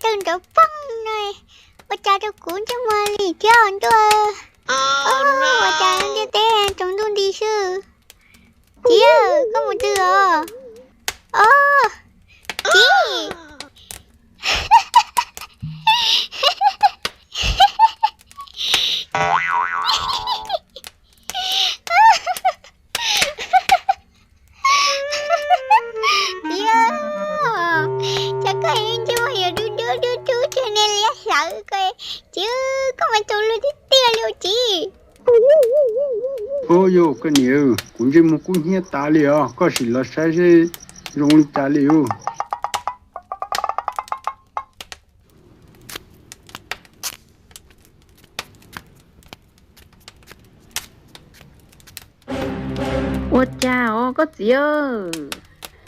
Tawg nrov poog no, ua cas rau kuv ntsej muag li thiab ntuj. Ua cas ntiaj teb tsaus ntuj nti xwb. Txiv, koj mus twg os? Os, txiv. Txiv, cas koj ntsej muag yuav dub dub dub dub tag niag liab hlawv ko. Txiv, koj mas tsaus luag tiag tiag li os txiv. Ub, yog koj niam, kuv ntsej muag kub hnyiab tas li os, koj sim los saib seb zoo li cas li os. Ua cas os koj txiv,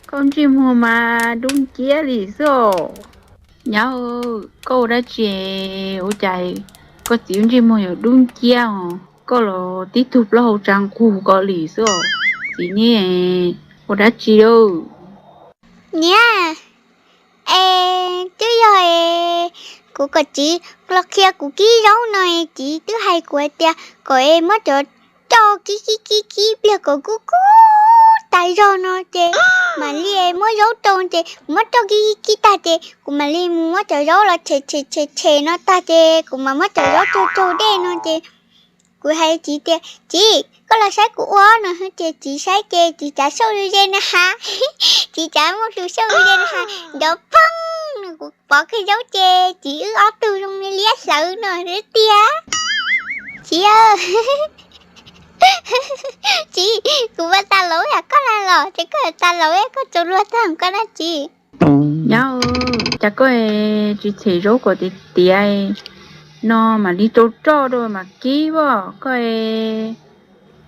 koj ntsej muag mas dub nciab li xwb os. Nyab, koj ua dab tsi ua cas koj txiv ntsej muag yuav dub nciab os? Koj los tib tug plaub hau tsa nqug ko li xwb os. Txiv ne, ua dab tsi lauj? Niam, es twb yog es kuv kom txiv los qhia kuv kib zaub no es txiv twb hais kuv hais tias kom es muab cov roj kib kib kib kib pliag kom kub kub tas zog no ces mam li muab zaub rau ces kuv muab roj kib kib kib tag ces kuv mam li mus muab cov zaub los tshem tshem tshem tshem no tag ces kuv mam muab cov zaub tsaug tsaug dej no ces kuv hais txiv tias, txiv, koj los saib kuv ua no ces txiv saib ces txiv tsav xauj ze ze na has, txiv tsav muaj hlus xauj ze ze na has, nrov poog no kuv pov kiag zaub ces txiv wb ob tug zoo li liab hlawv no xwb tiag. Txiv, txiv, kuv ua tas laus yam koj na los ces koj tas laus koj tsaus luag tag koj na txiv. Nyab, cas koj tsis tshem zaub kom tiav tiav no mam li rau roj rau mam kib as, koj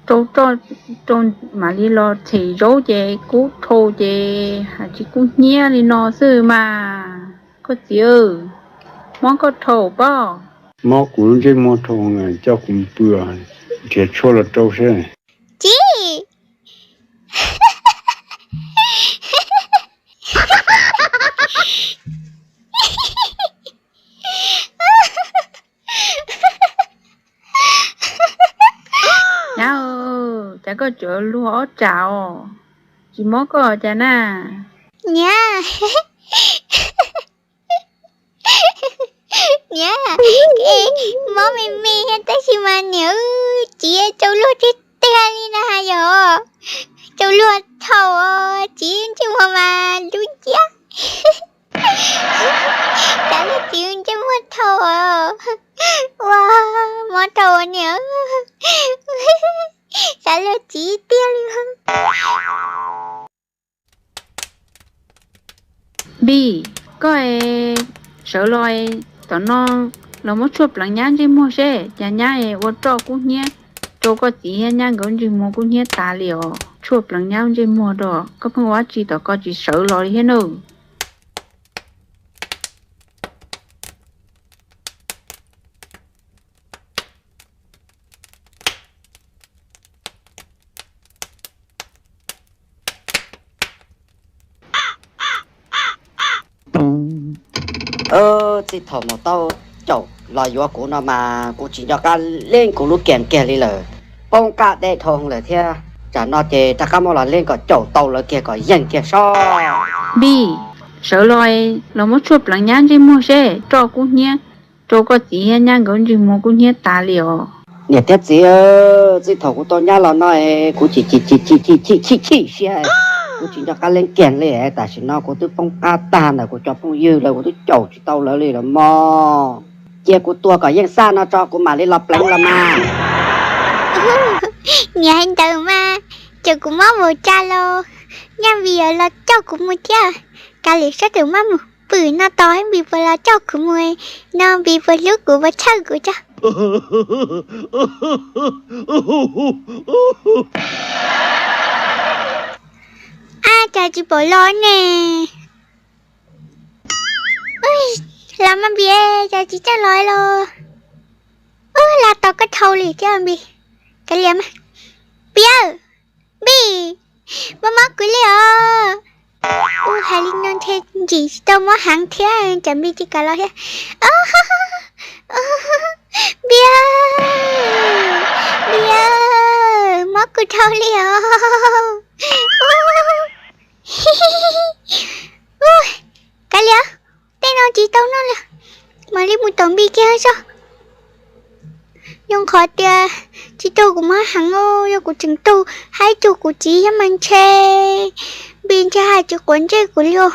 rau roj rau mam li los tshem zaub ces kub dhau ces hais tsis kub hnyiab li no xwb mas. Koj txiv, mob koj dhau pob? Mob kuv lub ntsej muag dhau, coj kuv mus pw, nrhiav tshuaj los rau seb. Txiv, nyab, cas koj tsaus luag ob tsam os, tsis mob koj cas na? Niam, niam, mob me me tab sis mas niam, txiv tsaus luag tiag tiag li na has yom, tsaus luag thaum txiv ntsej muag mas dub nciab, tsav luag txiv ntsej muag thaum, ua, mob thaum niam, tsav luag txiv tiag li. Npis, koj sawv los tom no los muab tshuaj pleev nyab ntsej muag seb cas nyab ua roj kub hnyiab rau koj txiv thiab nyab nkawd ntsej muag kub hnyiab tas li os. Tshuaj pleev nyab ntsej muag rau koj pheej ua dab tsi tom ko tsis sawv los li thiab nawb. Txij thaum mus tau caum los yuav kuv no mas kuv tsis nco qab leej kuv lub kiag kiag li lawm. Poob qab deb dhau lawm thiab, tsam no ces rov qab muab los leej kom caum tau lawv kiag kom yeej kiag sob. Npis, sawv los, los muab tshuaj pleev nyab ntsej muag seb roj kub hnyiab rau koj txiv thiab nyab nkawd ntsej muag kub hnyiab tas li os. Niam thiab txiv, txij thaum kuv tau nyab los no kuv chim chim chim chim chim chim chim siab, kuv tsis nco qab leej kiag li. Tam sim no kuv twb poob qab tag ntawm kuv cov phooj ywg lawm, kuv twb caum tsis tau lawv li los mog. Cia kuv tua kom yeej xaj no tso kuv mam li los pleev los mas. Niam hais ntawd mas, ces kuv mob vos tsa los, nyab Npis los coj kuv mus thiab. Kav liam seb tus mab mus pw no tos Npis puas los coj kuv mus, no Npis puas hlub kuv puas tshawj kuv tso. Ab, cas tsis pom los ne? Los mas Npis, cas tsis coj los los? Ub, los tos koj dhau li thiab Npis. Kav liam mas. Npis aw, Npis, mob mob kuv li os. Ub, hais li no ntshe ntsim tsis tau mob heev thiab, tsam Npis tsis kam los thiab. Npis, Npis, mob kuv dhau li os. Kav liam, tej no tsis tau noj li, mam li mus tom Npis kiag tso. Zoo qhov tias tsis raug kuv mob heev, yog kuv tseem raug haib cuag kuv txiv thiab mas ntshe Npis ntshe hais tsis quav ntsej kuv li os.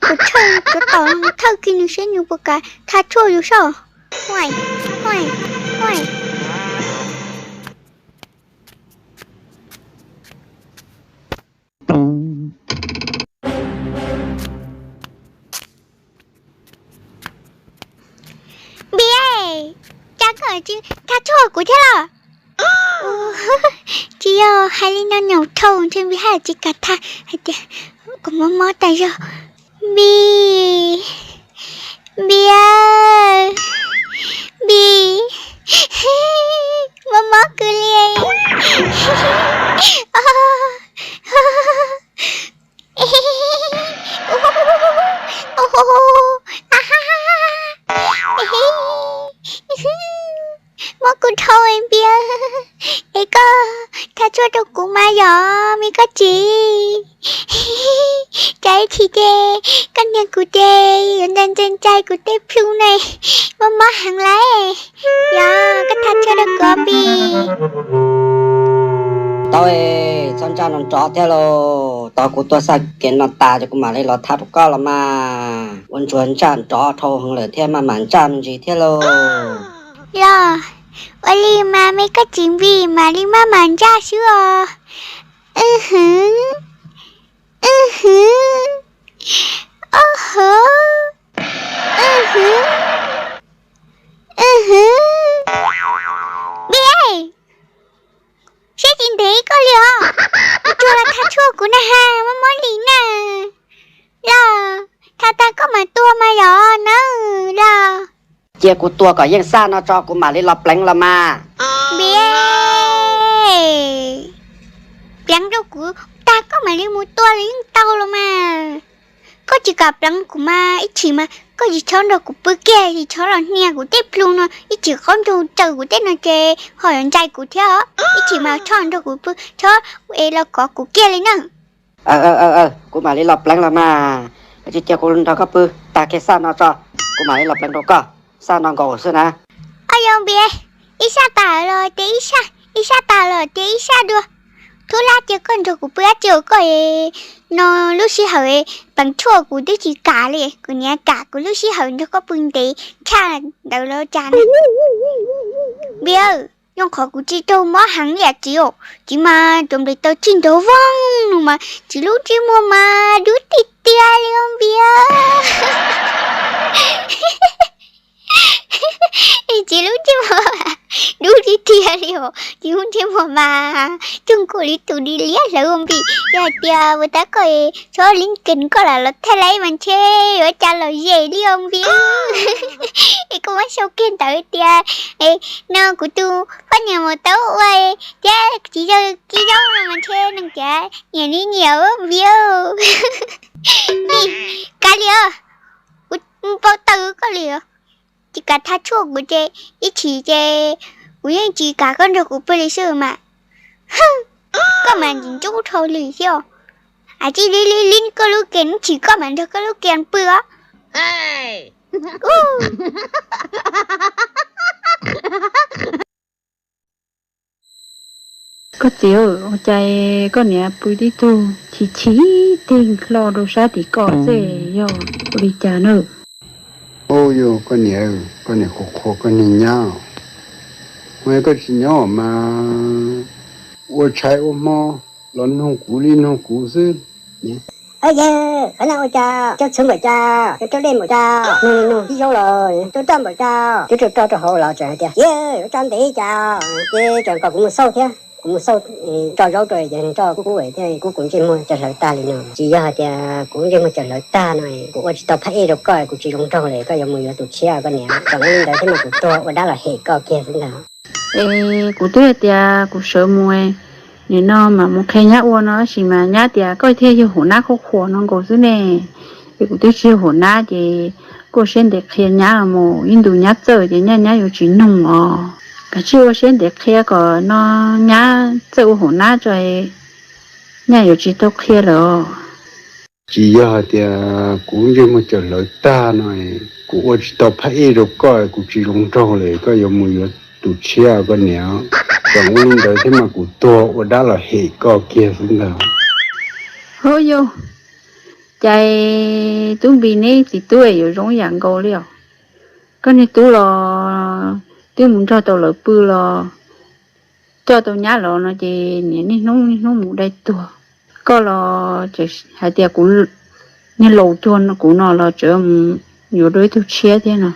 Kuv tshawj kuv tom thawj kiag nws seb nws puas kam thaj tshuaj yus soj. Npis, cas koj tsis thaj tshuaj kuv thiab los? Tsis yog hais li no nyaum dhau ntshe Npis haj tsis kam thaj hais tias kuv mob mob tas zog. Npis, Npis, Npis, mob mob kawg li. Mob kuv dhau Npis, es koj thaj tshuaj rau kuv mas yog me koj txiv. Tsam ib chim ces koj niag kuv ces yuav ntshai ntshai kuv tej plhu ne, mob mob heev lawm. Yog koj thaj tshuaj rau kuv Npis. Tau, txhob ntsaj nrov nrov thiab lauj, tos kuv tuaj xaj kev no tas ces kuv mam li los thaj rau koj los mas. Ua ntsuag ntsaj nrov dhau heev lawm thiab maj mam ntsaj me ntsis thiab lauj. Los, ua li mas me koj txiv Npis mam li maj mam ntsaj xwb os. Wb hwv, wb hwv, ob hwv, wb hwv, wb hwv. Npis, siab tsis ntev koj li os. Kuv tsuag los thaj tshuaj kuv na has, mob mob li na. Los, thaj tag koj mam tuaj mas yog na los. Cia kuv tuaj kom yeej xaj no tso kuv mam li los pleev los mas. Npis, pleev rau kuv tag koj mam li mus tua los yeej tau los mas. Koj tsis kam pleev kuv mas ib chim mas koj tsis txhob nrog kuv pw kiag, tsis txhob los hnia kuv tej plhu no, ib chim qaub ncaug raws kuv tej no ces ho yuav ntshai kuv thiab os. Ib chim mas txhob nrog kuv pw, txhob es los kov kuv kiag li na. Kuv mam li los pleev los mas. Cia kuv nrog koj pw tag kiag xaj no tso, kuv mam li los pleev rau koj. Xaj no nkaus xwb na. Au yog Npis, ib xaj tas los tias ib xaj, ib xaj tas los tias ib xaj dua. Thub lab, cia koj nrog kuv pw dab tsi, koj no lub sij hawm pleev tshuaj kuv twb tsis kam li, kuv niam kam kuv lub sij hawm nrog koj pw ntev tshaj ntawd los cas ne. Npis, zoo qhov kuv tsis raug mob heev li txiv os, txiv mas cov nplaim taw txij nrov voog no mas txiv lub ntsej muag mas dub tiag tiag li os Npis. Txiv lub ntsej muag dub tiag tiag li os, txiv lub ntsej muag mas cuag nkaus li tus di liab hlawv Npis. Yog hais tias ua tab koj txhob li kees koj lam los thaij laiv mas ntshe yuav cas los zem li os Npis. Es koj muab sau kiag ntawd tias no kuv tus poj niam mus tau ua thiab txiv yawg kib zaub no mas ntshe neeg tias nyiam li nyiam Npis. Npis, kav liam, kuv npau taws koj li os. Tsis kam thaj tshuaj kuv ces ib chim ces kuv yeej tsis kam koj nrog kuv pw li xwb mas. Koj mas ntxim ntxub dhau li thiab. As tsis li li li koj lub kev, ib chim koj mam nrog koj lub kev pw os. Koj txiv, ua cas koj niam pw tib tug chim chim teg hlo rau sab tim koj xwb, yog ua li cas na? Ub, yog koj niam, koj niam qhuas qhuas koj niag nyab, ua koj tsis nyob mas ua tshais ua hmo los nug kuv li nug kuv xwb. Yawg, qhov no ua cas cov txhuv npaum cas, cov rau dej npaum cas, nug nug tib zaug los cov roj npaum cas, cov rau roj rau hauv los tseem hais tias yawg, cov roj ntev cas, ces tseem kom kuv mus xauj thiab. Kuv mus xauj tso zaub rau ces roj kub kub thiab kub kuv ntsej muag cov hlawv tag li no. Tsis yog hais tias kuv ntsej muag cov hlawv tag no kuv ua tsis tau phab ej rau koj, kuv tsis zoo nraug li, koj yuav mus yuav tus tshiab koj niam. Tseem ua li ntawd thiab mas kuv tuag ua dab los hem koj kiag xwb ntag. Es kuv twb hais tias kuv sawv mus, Nim no mas mus qhia nyab ua no tab sis mas nyab tias koj thiaj yog huam nab qhuav qhuas no nkaus xwb ne. Ces kuv twb tsis yog huam nab ces kuj ua siab ntev qhia nyab los mus ib ntus nyab txawj ces nyaj nyab yuav tsis noog os. Kav tsij ua siab ntev qhia kom no nyab txawj ua huam nab tso, nyaj yuav tsis tau qhia lawm. Tsis yog hais tias kuv ntsej muag cawm hlawv tag no, kuv ua tsis tau phab ej rau koj, kuv tsis zoo nraug li, koj yuav mus yuav tus tshiab koj niam. Tseem ua li ntawd thiab mas kuv tuag ua dab los hem koj kiag xwb ntag. Hov yog, cas tub Npis neb txiv tub yuav zoo yam nkaus li os. Koj niag tub los twb mus nrog tau lawv pw los coj tau nyab los no ces niaj hnub niaj hnub mus dai tuag. Koj los hais tias kuv niag laus cuag kuv no los tseem mus yuav dua ib tug tshiab thiab no.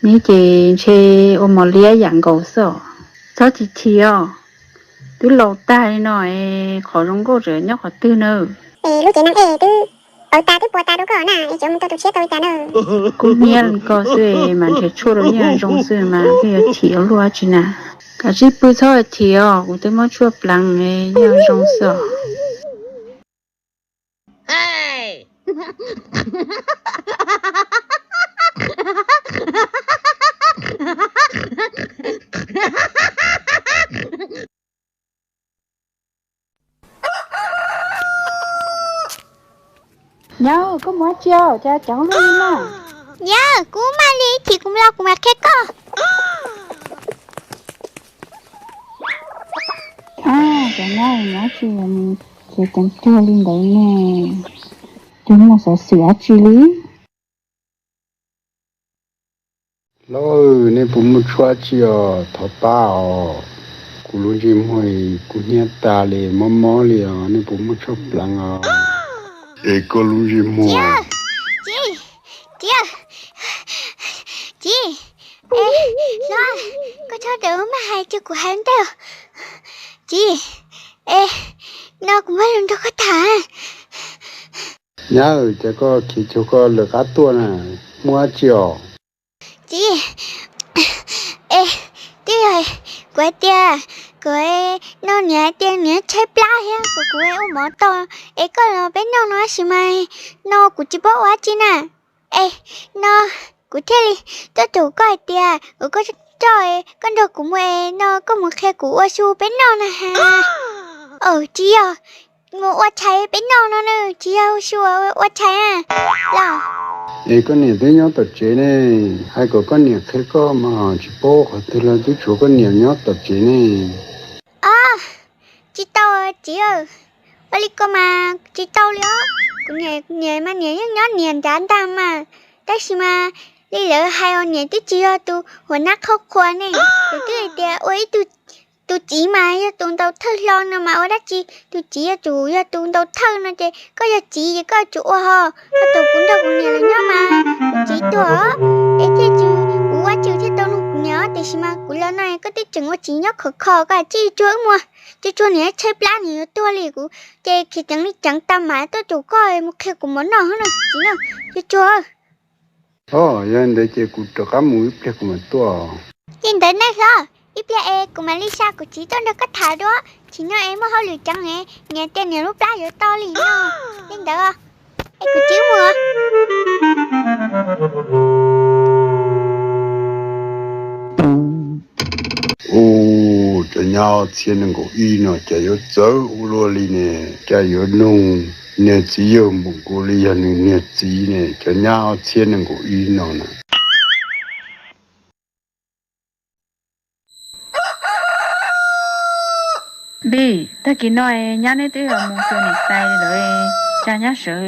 Neb ces ntshe ua mos liab yam nkaus xwb os. Txhob chim chim os, twb laus tag li no es qhov zoo nkauj tseem nyob qhov twg na? Es lub cev neeg ej twb pawv tas twb puas tas rau koj na es tseem mus tau tus tshiab tau li cas na? Kub hnyiab ko xwb mas nrhiav tshuaj rau yeej zoo xwb mas twb yuav chim ua luaj tsi na. Kav tsij pw txhob chim os, kuv twb muab tshuaj pleev yeej zoo xwb os. Nyab, koj mus dab tsi os, cas ceev luaj li na? Nyab, kuv maj li ib chim kuv los kuv mam qhia koj. Ab, cov nyab, nyab tsis yog mus khiav ceev tuag li ntawd ne, cov muaj xov xwm dab tsi li. Lauj, nej puas muaj tshuaj dab tsi os? Thov pab os. Kuv lub ntsej muag kub hnyiab tas li, mob mob li os, nej puas muaj tshuaj pleev os? Es koj lub ntsej muag. Txiv, txiv, txiv, es, hlob, koj txhob rawm maj hais, cia kuv hais ntej. Txiv, es, no kuv muaj lus nrog koj tham. Nyab, cas koj khiav cuag koj lawv qab tuaj na, muaj dab tsi os? Txiv, es, twb yog kuv hais tias, kuv no niam hais tias niam tshaib plab thiab kom kuv ua mov tau, es koj los peb noj no tab sis mas no kuv tsis paub ua dab tsi na. Es, no, kuv thiaj li tuaj caum koj hais tias kom koj roj, koj nrog kuv mus es no koj mus qhia kuv ua su peb noj na has. Tsis yog mus ua tshais peb noj no na, tsis yog su ua tshais na. Los, es koj niam twb nyob tom tsev ne, hais kom koj niam qhia koj mas tsis paub qhov twg los twb tshuav koj niam nyob tom tsev ne. Os, tsis tau txiv, ua li ko mas tsis tau li os. Kuv niam, niam mas niam yeej nyob niam nrad ntag mas, tab sis mas li lawv hais os, niam twb tsis yog tus huam nab qhuav qhuas ne, lawv twb hais tias ua ib tug, tus txiv mas yog tus ntaus thawj hlo no mas ua dab tsi, tus txiv yuav tsum yog tus ntaus thawj no ces koj yog txiv ces koj yuav tsum ua ho, ho thaum kuv nrog kuv niam los nyob mas kuv txiv tuag es thiaj tsis, kuv ua tsis thiaj tau nug kuv niam, tiam sis mas kuv los no koj twb tseem ua txiv nyob khov kho, koj tsis tsuag wb muag, tsis tsuag niam tshaib plab niam yuav tuag li kuv, ces khiav ceev li ceev tag mam tuaj caum koj mus qhia kuv mov noj na txiv na, tsis tsuag. Os, yog ntawd ces kuv rov qab mus ib pliag kuv mam tuaj. Li ntawd nej hlob, ib pliag es kuv mam li xa kuv txiv tuaj nrog koj tham dua, tsis no es muaj hauj lwm ceev es niam tias niam lub plab yuav tau li no. Li ntawd es kuv txiv mus. Ua, cov nyab ob txhiab nees nkaum ib no cas yuav txawv ua luaj li ne, cas yuav nug niag txiv yawg npaum nkaus li yog nws niag txiv ne, cov nyab ob txhiab nees nkaum ib no na. Npis, tag kis no nyab neb twb yuav mus xyuas niam tais lawm, cas nyab sawv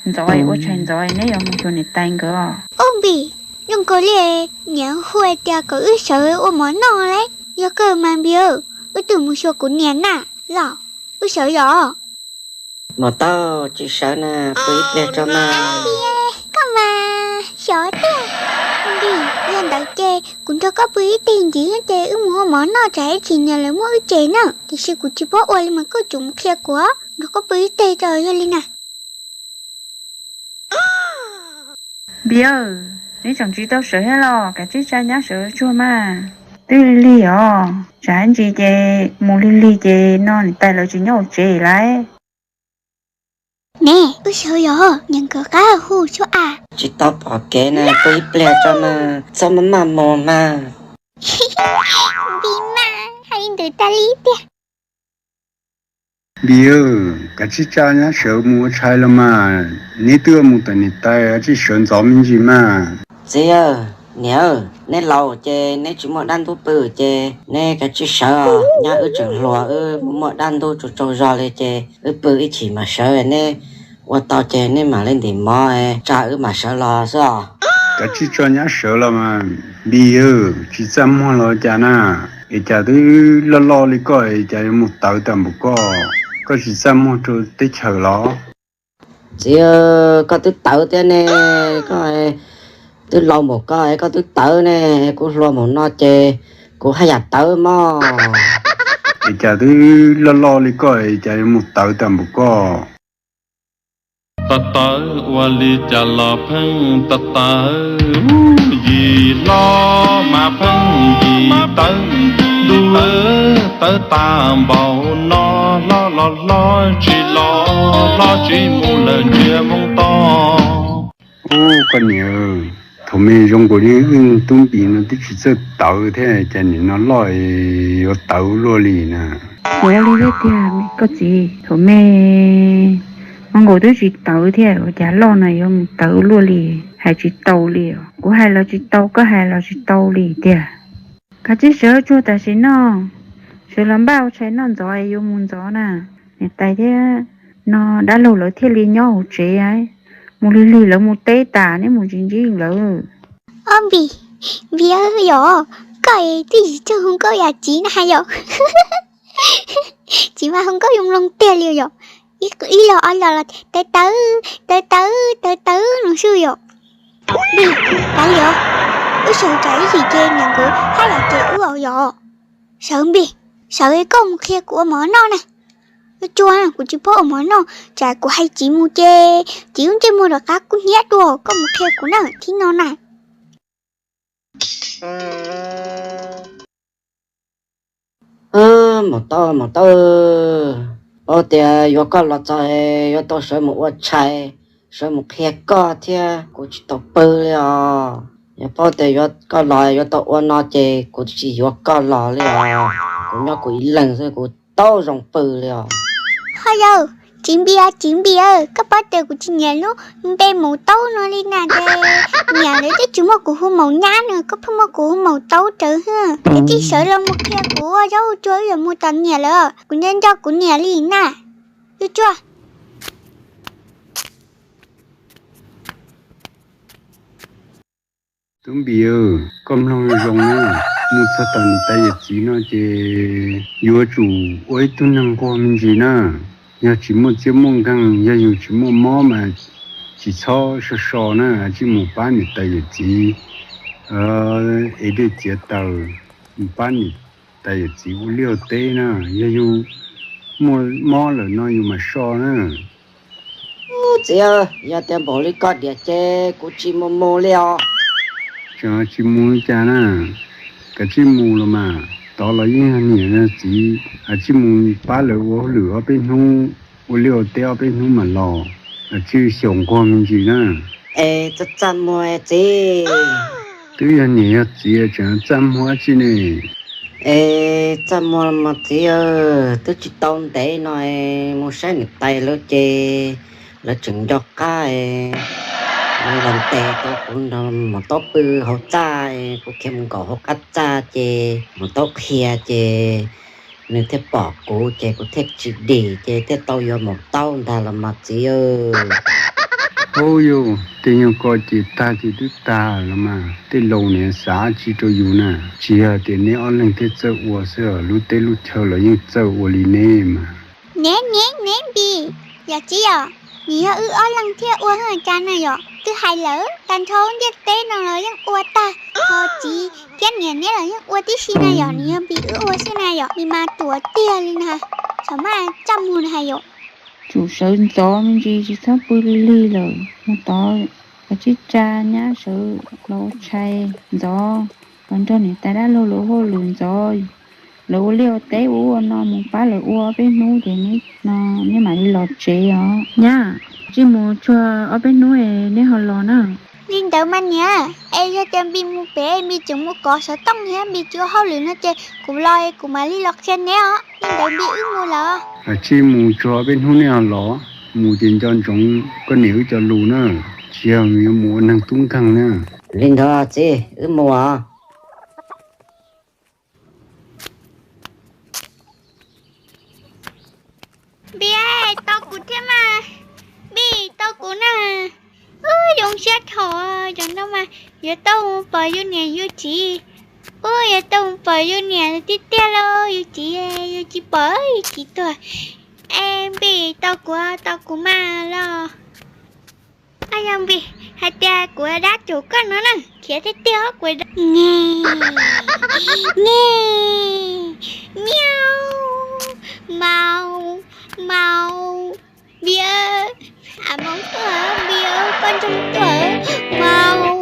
ntxov ua tshais ntxov neb yuav mus xyuas niam tais nkawd os? Ub Npis, zoo nkaus li niam hu hais tias kom wb sawv ua mov noj lauj. Yog kawg mas Npis, wb twb mus xyuas kuv niam na, los wb sawv yom? Muam Tauj, tsis sawv na, pw ib pliag tso mas. Koj mas xyov tiag. Npis, yog ntawd ces kuv nrog koj pw ib teg ntxiv ces wb mus ua mov noj tsam ib chim niam lawv muab wb tseg na, tiam sis kuv tsis paub ua li mas koj tsum mus qhia kuv, nrog koj pw ib teg tso yog li na. Npis, neb tseem tsis tau sawv thiab los? Kav tsij tsa nyab sawv tsuag mas. Twb lig lig os, tsam ntsis ces mus lig lig ces no niam tais lawv tsis nyob hauv tsev lawm. Ne, wb sawv yog niam nkawd qab hu suab a. Tsis tau pom kev na, tuaj ib pliag tso mas, txhob maj maj mus mas. Npis mas hais li ntawd tas li tiag. Npis, kav tsij tsa nyab sawv mus ua tshais los mas, neb twb mus tom niam tais, kav tsij sawv ntxov me ntsis mas. Txiv, niam, neb laus ces neb tsis muaj dab ntub pw ces neb kav tsij sawv os. Nyab wb tseem hluas, wb muaj dab ntub tsaug tsaug zog li ces wb pw ib chim mas sawv, neb ua tau ces neb mam li ntim mov tsa wb mam sawv los xwb os. Kav tsij tso nyab sawv los mas. Npis, tsis txaj muag los cas na? Es cas twb loj loj li koj es cas yuav mus tawv tag npaum koj? Koj tsis txaj muag rau teb chaws los? Txiv, koj twb tawv thiab ne, koj twb laus npaum koj, koj twb tawv ne, kuv hluas npaum no ces kuv haj yam tawv mog. Es cas twb loj loj li koj es cas yuav mus tawv tag npaum koj? Tawv tawv ua li cas los pheej tawv tawv, yim hlob mas pheej yim tawv, ntuj tawv tag npaum no, hlob los hlob tsis los, hlob tsis mus lawm ntsia moo to. Ub, koj niam, thaum me zoo nkaus li wb tub Npis no twb tsis txawj tawv thiab, cas nim no loj yuav tawv luaj li na. Ua li thiab tiag koj txiv, thaum me zoo nkaus twb tsis tawv thiab, ua cas loj no yuav mus tawv luaj li, hais tsis tau li. Kuv hais los tsis tau, koj hais los tsis tau li tiag. Kav tsij sawv tsuag tam sim no, sawv los npaj ua tshais noj ntxov es yuav mus ntxov na. Niam tais thiab no dab laug lawv thiaj li nyob hauv tsev, mus lig lig lawv mus teb tas, neb mus tsis ntsib lawv. Ob Npis, Npis yom, koj twb tsis txawj hu nkauj yam txiv na yom. Txiv mas hu nkauj zoo mloog tiag li yom. Ib los ob los los tawv tawv tawv tawv tawv tawv no xwb yom. Npis, kav liam, wb sawv tsam ib chim ces niam nkawd haj yam cem wb yom. Sawv Npis, sawv koj mus qhia kuv ua mov noj na. Tsuag, kuv tsis paub ua mov noj, tsam kuv hais txiv mus ces txiv lub ntsej muag rov qab kub hnyiab dua, koj mus qhia kuv na, thib no na. Maum Taub, Maum Taub, paub tias yuav koj los txog yuav tau sawv mus ua tshais, sawv mus qhia koj thiab, kuv tsis tau pw li os. Yog paub tias yuav koj los yuav tau ua no ces kuv tsis yuav koj los li os. Kuv nyob kuv ib leeg xwb kuv tau zoo pw li os. Ho yog, txiv Npis, txiv Npis, koj paub tias kuv tsis nyiam lub npe Maum Taub no li na ces, niam lawv twb tsis muaj kuv hu Maum Nyab no, koj pheej muaj kuv hu Maum Taub rawv xwb. Ces tsis sawv los mus qhia kuv ua zaub ua tsuag, wb yuav mus tom niam lawv, kuv nco nco kuv niam li na. Tsuag tsuag. Tub Npis, koj mloog zoo zoo na, mus txog tom niam tais yawm txiv no ces yuav tsum ua ib tug neeg nquag me ntsis na. Yog tsis muaj txiab muaj nkeeg, yog yus tsis muaj mob mas tsis txhob so so na, tsij mus pab niam tais yawm txiv ev dej txiav taws, mus pab niam tais yawm txiv ua liaj ua teb na. Yog yus muaj mob lawm no yus mam so na. Txiv, yog tias npaum li koj diam ces kuv tsis mus mus li os. Tseem tsis mus li cas na? Kav tsij mus los mas, tod los yeej yog niam yog txiv, tsij mus pab lawv ua hauj lwm ob peb hnub, ua liaj ua teb ob peb hnub mam los, tsij xyaum nquag me ntsis na. Es txaj txaj muag txiv. Twb yog niam yog txiv tseem txaj muag dab tsi ne? Es txaj muag los mas txiv, twb tsis tau ntev no mus saib niam tais lawv ces lawv tseem nco qab, lawv los ntes tau kuv nrog Maum Taub pw hauv txaj, kuv khiav mus nkaum hauv qab txaj ces Maum Taub qhia ces nws thiaj pom kuv ces kuv thiaj tsis dim ces thiaj tau yuav Maum Taub ntag los mas txiv. Ub yus, tej nyuag ko ces tag ces twb tag los mas, tej laus niam xav tsi rau yus na. Tsis yog tias neb ob leeg thiaj txawj ua xwb, lub teb lub chaw los yeej txawj ua li neb mas. Niam, niam, niam Npis, yog txiv yom, nws yog wb ob leeg thiaj ua hwj cas na yom, twb hais lawm tag nrho ntiaj teb no los yeej ua tag, ho txiv thiab niam neb los yeej ua tib si na yom, nws yog Npis wb ua xwb na yom, Npis mas tuam tiag li na, txhob mas txaj muag na yom. Tsum sawv ntxov me ntsis tsis txhob pw lig lig lawm, mus tod kav tsij tsa nyab sawv los ua tshais ntxov. Los nrog niam tais dab laug lawv hauj lwm ntxov, lawv ua liaj ua teb ua ub ua no mus pab lawv ua ob peb hnub ces neb mam li los tsev os nyab. Tsij mus tsuag ob peb hnub es neb ho los na. Li ntawd mas niam, es yog tias Npis mus pem Npis tseem mus kov xov tooj thiab Npis tsis ua hauj lwm no ces kuv los es kuv mam li los qhia neb os. Li ntawd Npis wb mus lawm. Tsij mus tsuag ob peb hnub neb ho los, mus ces nco ntsoov koj niam wb cov lus na, tsis yog yuav mus ua neeg tub nkeeg na. Li ntawd txiv, wb mus os. Npis, tau kuv thiab mas. Npis, tau kuv na. Ub, zoo siab dhau, zaum no mas yuav tau pom yus niam yus txiv. Ub, yuav tau pom yus niam tiag tiag lauj, yus txiv yuav tsis pom yus txiv tuag. Es Npis, tau kuv, tau kuv mas los. Yog Npis hais tias kuv dab tsuas koj no na, khiav tiag tiag kuv dab. Nge, nge, miau, mau, mau, Npis, a, Hmoob tuaj, Npis, poj ntxoog tuaj, mau.